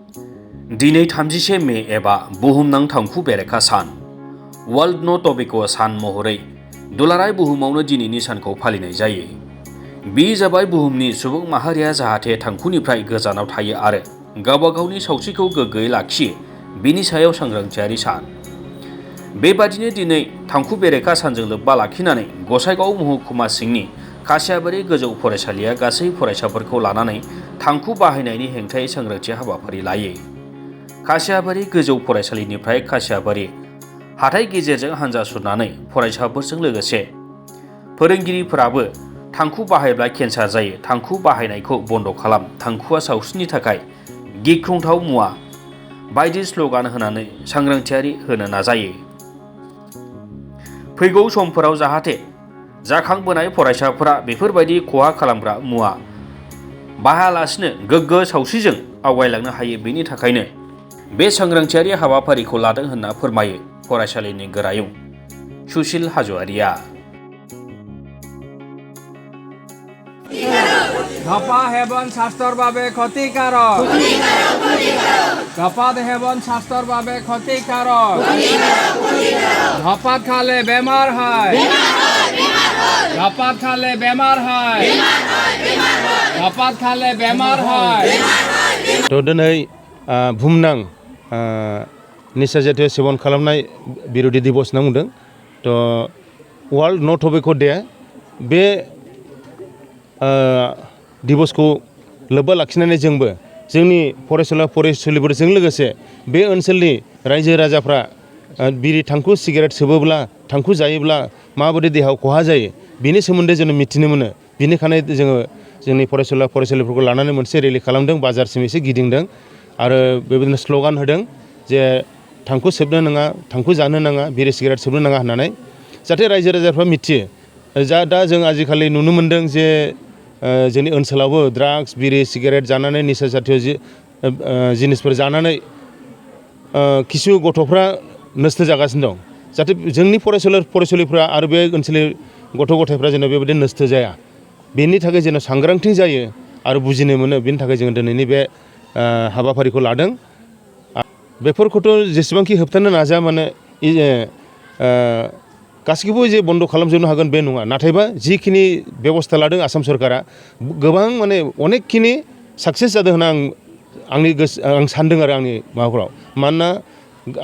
दिनै 31 मे एबा बुहुमनां थांखु बेरेखा सान वर्ल्ड नो टबेको सान महरै दुलाराय बुहुमावनो दिनैनि सानखौ फालिनाय जायो। बे जाबाय बुहुमनि सुबुं माहारिया जाहाथे थांखुनिफ्राय गोजानाव थायो आरो गावबा गावनि सावस्रिखौ गोग्गोयै लाखियो बेनि सायाव सांग्रांथियारि सान। बेबादिनो दिनै थांखु बेरेखा सानजों लोब्बा लाखिनानै गसाइगाव महकुमा सिंनि खासियाबारि गोजौ फरायसालिया गासै फरायसाफोरखौ लानानै थांखु बाहायनायनि हेंथायै सांग्रांथि हाबाफारि लायो। खासियाबारि गोजौ फरायसालिनिफ्राय खासियाबारि हाथाइ गेजेरजों हान्जा सुरनानै फरायसाफोरजों लोगोसे फोरोंगिरिफोराबो थांखु बाहायब्ला केन्सार जायो, थांखु बाहायनायखौ बन्द खालाम, थांखुआ सावस्रिनि थाखाय गिख्रंथाव मुवा बायदि स्लगान होनानै सांग्रांथियारि होनो नाजायो। फैगौ समफोराव जाहाथे जाखांबोनाय फरायसाफोरा बेफोरबायदि खहा खालामग्रा मुवा बाहायालासिनो गोग्गो सावस्रिजों आवगायलांनो हायो बेनि थाखायनो बे सांग्रांथियारि हाबाफारिखौ लादों होनना फोरमायो फरायसालिनि गोरायुं सुशील हाज'वारिया। ধঁপা সেৱন স্বাস্থ্যৰ বাবে ক্ষতিকাৰক। ধঁপাত সেৱন স্বাস্থ্যৰ বাবে ক্ষতিকাৰক। ধঁপাত খালে বেমাৰ হয়। ধঁপাত খালে বেমাৰ হয়। ধঁপাত খালে বেমাৰ হয়। তো दिनै बुहुमनां निसा जातीय सेवन खालामनाय बिरोधि दिबस होनना बुंदों। तो वर्ल्ड नो टबेको डे बे दिबसखौ लोब्बा लाखिनानै जोंबो जोंनि फरायसुला फरायसुलिफोरजों लोगोसे बे ओनसोलनि रायजो राजाफ्रा बिरि थांखु सिगारेट सोबोब्ला थांखु जायोब्ला माबायदि देहायाव खहा जायो बिनि सोमोन्दै जों मिथिनो मोनो। बिनिखायनो जोङो जोंनि फरायसुला फरायसुलिफोरखौ लानानै मोनसे रेलि खालामदों, बाजारसिम एसे गिदिंदों आरो बेबायदिनो स्ल'गान होदों जे थांखु सोबनो नाङा, थांखु जानो नाङा, बिरि सिगारेट सोबनो नाङा होननानै जाहाथे रायजो राजाफ्रा मिथियो। दा जों आजिखालि नुनो मोन्दों जे जोंनि ओनसोलावबो ड्राग्स बिरि सिगारेट जानानै निसा जातीय जिनिसफोर जानानै किसु गथ'फ्रा नस्थ' जागासिनो दं। जाहाथे जोंनि फरायसुलिफ्रा आरो बे ओनसोलनि गथ' गथायफ्रा जेन' बेबायदि नस्थ' जाया बेनि थाखाय जेन' सांग्रांथि जायो आरो बुजिनो मोनो बेनि थाखाय जों दिनैनि बे हाबाफारिखौ लादों। बेफोरखौथ' जेसेबांखि होबथानो नाजा माने गासैखौबो जे बन्द खालामजोबनो हागोन बे नङा, नाथायबा जिखिनि बेबस्था लादों आसाम सरकारा गोबां माने अनेकखिनि साक्सेस जादों होनना आं सान्दों आरो आंनि माबाफोराव। मानोना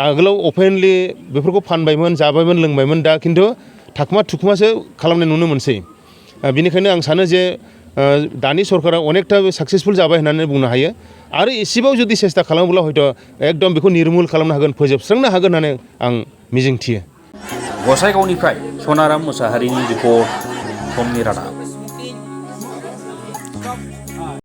आगोलाव अपेनलि बेफोरखौ फानबायमोन, जाबायमोन, लोंबायमोन, दा खिन्थु थाखुमा थुखुमासो खालामनाय नुनो मोनसै। बिनिखायनो आं सानो जे दानि सरकारा अनेकथा साक्सेसफुल जाबाय होननानै बुंनो हायो आरो एसेबाव जुदि सेस्था खालामोब्ला हयथ' एकदम बेखौ निर्मुल खालामनो हागोन, फोजोबस्रांनो हागोन होननानै आं मिजिंथियो। गसाइगावनिफ्राय सनाराम मुसाहारिनि रिपर्ट, समनि रादाब।